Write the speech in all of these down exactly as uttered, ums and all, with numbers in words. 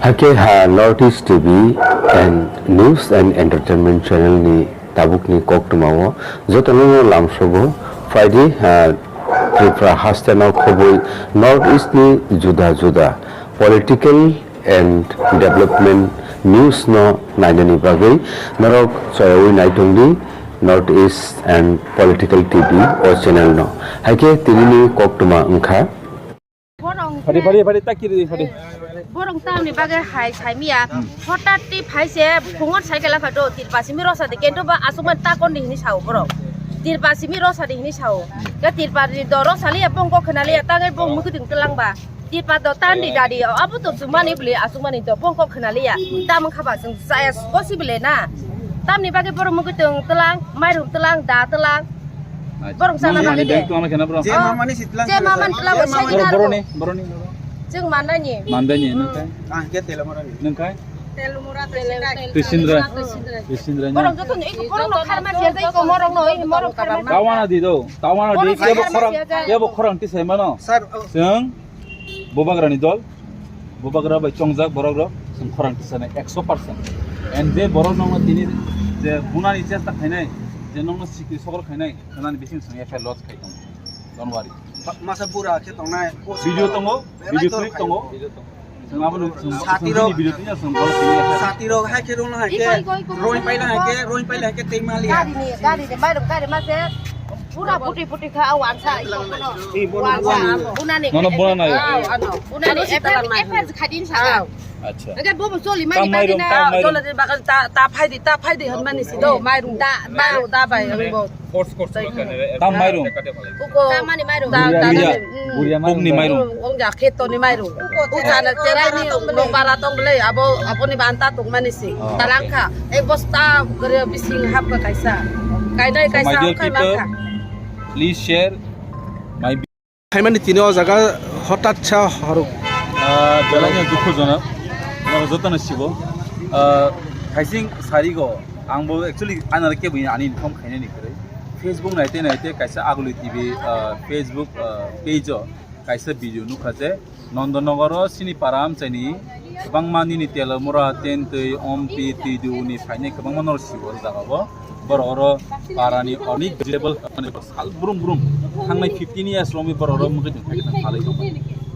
Hakhe ha North East T V and News and Entertainment Channel ni tabukni koktwmao jotono lamsogo phaidi ha Tripura hasteno khobwi North East ni juda juda political and development news no nainani bagwi norok choyawi naitongdi North East and Political T V o channel no. Hakhe tinini koktwma wngkha. Borok Phadi, phadi, phadi, ta kiri, phadi. Borok tamni bagwi hai saimiya. Hotat ti phaise phungon cycle kha do tirpa simi rosa de kento ba asukman ta kon di hini sao borok. Tirpa simi rosa di hini sao. Ke tirpa di do rosa liya bongko khna liya tangai bong mukuding telang ba. Tirpa do tandi dadi abo to jumani bli asukmani do bongko khna liya. Tamang khaba sung saya gosi bile na. Tamni bagwi borok mukuding telang, mairum telang, da telang. Borok chana mani bagwi de. Bag tu ama kena bro. Je mamani sitlang. Je mamani tla bo sai. Boro, boro ni, boro ni. Jeng mandani. Mandani nang kai. Ah, ke telo morani. Nang kai. Telo mora telo. Tisindra. Tisindra. Borok joto ni iko borok no kharma siya dai ko morok no, iko morok kharma. Tawana di do. Tawana di. Kebo khorang, kebo khorang tisai mano. Sir. Seng. Bubagrani dol, bubagra bai chongjak borok rok, chwng khorang tisanai ekso percent. And je borok nokno tini je bunani chesta khainai, je nokno sikri sokol khainai, khwnani bising chwng F I R lodge khai tongo. Don't worry. Masa bura khe tongnai. Video tongo, video clip tongo. Chwng abono chwng, chwng video tini chwng bol tini. Sati rok hai khe rung hai khe, roi pai hai khe, roi pai hai khe tei mali. Gari ni, gari ni, mai rok gari ma se. Pura puti puti kha, aw, ansa, i, kono. Bunani. Nono bunana ya? Aw, ano. Bunani, efer, efer khadin sa. Aw. Acha. Ege bobo soli mani. Tam mairum, tam mairum. Jola de bagal ta, ta phaidi, ta phaidi hon mani si do, mairum. Da, mairum, da bai, ang bo. Force, force. Tam mairum. Uko. Ta mani mairum. Da, da, Buria, da, Buria mairum. Pokni mairum. Ong ja kheto ni mairum. Uko chana cherai ni, nong bara tong bele, abo, abo ni banta tong mani si. Oh, okay. Talangkha. Ek bosta gare bising hap ka kaisa. Kainai kaisa. So, my dear people, please share my. Phaimani tini o jaga hotat sa hor. Ah, belai no dukhu jonok. Noro joto no sibo. Ah, phaising sarigo. Ang bo actually anare ke bini ani inform khainani kwrwi. Facebook naite naite kaisa Aguli T V, ah, Facebook, ah, page o kaisa video nukha je Nondonogoro chini para amchaini kwbangma nini telomura, tentwi, ompi, twidu ni phainai kwbangma noro sibo o jaga o. Borok oro parani onek vegetable sal brum brum thangnai fifteen years romwi borok oro mungkhe tong thai khe tong phalai tong.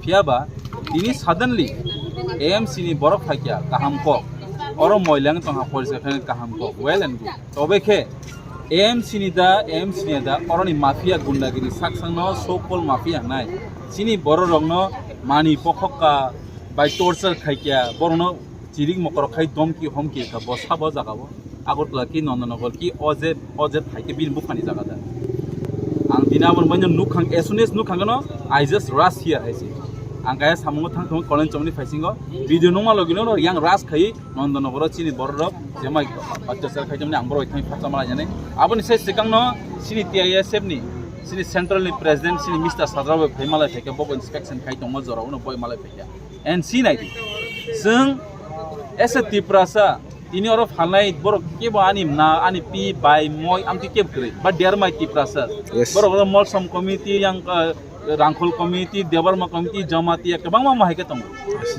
Phiya ba tini suddenly A M C ni borok phaikya kaham kok. Oro moilang tongha porisa khe kaham kok. Well and good. Tobe khe A M C ni da, A M C ni da, oroni mafia gundagiri saksangno so called mafia hnai. Chini bororokno mani pokhokka bai torture khaikya, borokno chirik mokorok khai domki homki kha, bo sabo jagao. Agartala ki Nondonogor ki oje, oje phaikhe bini buphani jaga da. Ang tini aboni baino nukhang, as soon as nukhang no, I just rush here hai se. Ang kaya samungo thang thang kolen chomni phaisingo, video nungma logino yang rush khai, Nondonogoro chini bororok jemai otyachar khaijamani ang borok thangwi phatsa malai jani. Aboni sai swkangno chini T I S F ni, chini central ni president, chini Mister Sadra bai phai malai phaikha, bobo inspection khai tongma jorao no boi malai phaikha. And si naidi. Chwng as a Tiprasa, tini oro phalnai borok kebo ani na, ani pi, bai, moi, amtwi kebo kwrwi. Ba dermai Tiprasa. Yes. Borok oro Molsom committee, yang, uh, Rangkhol committee, Debbarma committee, Jamatia, kwbangma ma hai khe tongo.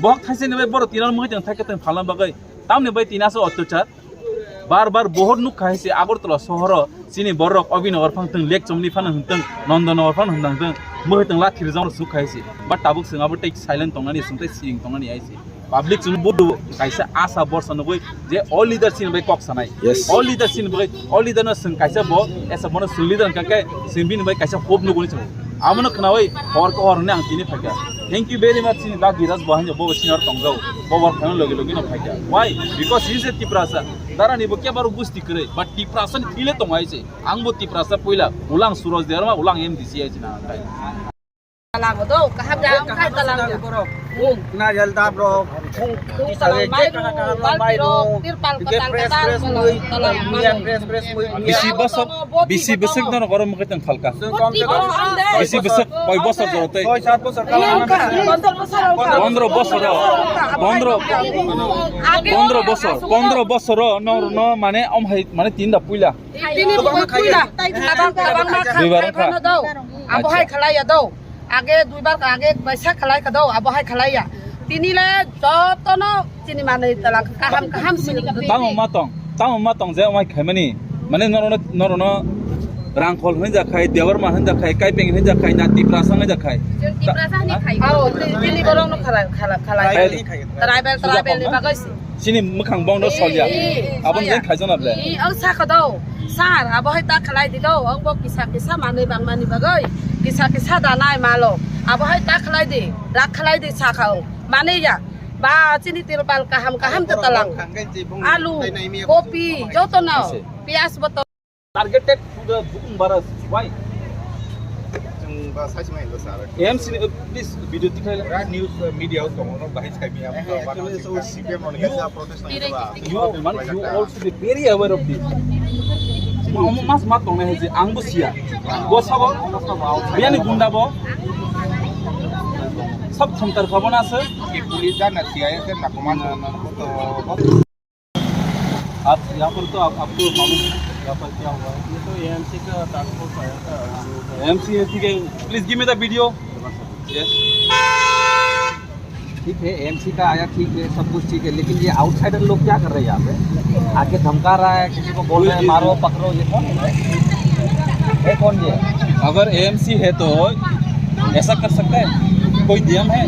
Bohok thaisani bai borok tini oro mui tong thai khe tong phalna bagwi. Tamni bai tini aswk otyachar. Bar bar bohor nuk khai se Agartala sohoro chini borok Abhinagar phang tong lek chomni phano hwn tong Nondonogor phano hwn tong mui tong lathi rijang rok suk khai se. But tabuk chwng abo tei silent tongnani chwng tei siring tongnani hai se. Public chwng budu kaisa asa borsa nugui je all leader chini bai kok sanai. Yes. All leader chini bai, all leader no chwng kaisa bo, esa bono chwng leader hwnkha khe chwng bini bai kaisa hope nuguni chwng. Abono khnaui hor ko hor hwnwi ang tini phaikha. Thank you very much chini Bagiraj bo haino bo senior tongjao. Bo bor phano logi logi no phaikha. Why? Because he is a Tiprasa. Dara ni bo kebaro gusti kwrwi, but Tiprasa ni thile tong hai se. Ang bo Tiprasa puila, ulang Suraj Debbarma, ulang M D C hai se na kai. Talango do, kaham da, kaham talango. Borok. Hmm. Nariyal dab rok, thung, thung talang, mairum, balti rok, tirpal, kotal, fresh, kotal, fresh mui, talang, mui, mairum. Fresh, fresh mui, mui. Bisi bosok, bisi bosok dono goro mukhe tong phalka. Bisi bosok, koi bosor joro tei? Soi sat bosor kalam. Pondro bosor, pondro, pondro bosor, pondro bosor no, no, mane om hai, mane tinda puila. Tini bokol puila. Duibar wngkha. Abo hai khalaiya do. Age duibar age baisa khalai kha do, abo hai khalaiya. Tini le jotono chini manwi talang kaham kaham si. Tamo ma tong, tamo ma tong je omai khaimani. Mane norono, norono Rangkhol hinja khai, Debarma hinja khai, Kaipeng hinja khai, na Tiprasa hinja khai. Tiprasa ni khai. Aro ti-, tini borok no khala, khala, khala. Tribal. Tribal, tribal ni bagwi si. Chini mwkhang bong no solya. Ee, ee, aboni solya. Jeng khaijana ble. Ee, ang sakha do. Sir, abo hai ta khalai di do. Ang bo kisa kisa manwi bang mani bagwi. Kisa kisa da nai malo. Abo hai ta khalai di. Rak khalai di sakha ang. Mani ya. Ba chini tirbal kaham kaham te talang. Alu, kopi, joto no. Ase. Piyaj boto. Targeted to the Bukum Baras. Why? Chwng ba sai sima hinlo sir. A M C ni, uh, please video tikhlai. Pura news, uh, media o tongo no bahai sai mi. Eh, actually, so C P M on hisa protest na hisa. You, man, you also be very aware of this. Ma, ma, mas ma tongnai hai je ang bo siya. Bo sabo, biyani gunda bo. Sab thumtar khabo na sir. Ki police da na C I S F na commando. आप यहाँ पर तो आप, आपको मालूम है यहाँ पर क्या हुआ है? ये तो A M C का टास्क फोर्स आया था। A M C है, ठीक है, please give me the video। Yes। ठीक है, A M C का आया, ठीक है, सब कुछ ठीक है, लेकिन ये आउटसाइडर लोग क्या कर रहे हैं यहाँ पे? आके धमका रहा है, किसी को बोल रहे हैं, मारो, पकड़ो, ये कौन है? है कौन ये? अगर A M C है तो ऐसा कर सकता है? कोई नियम है?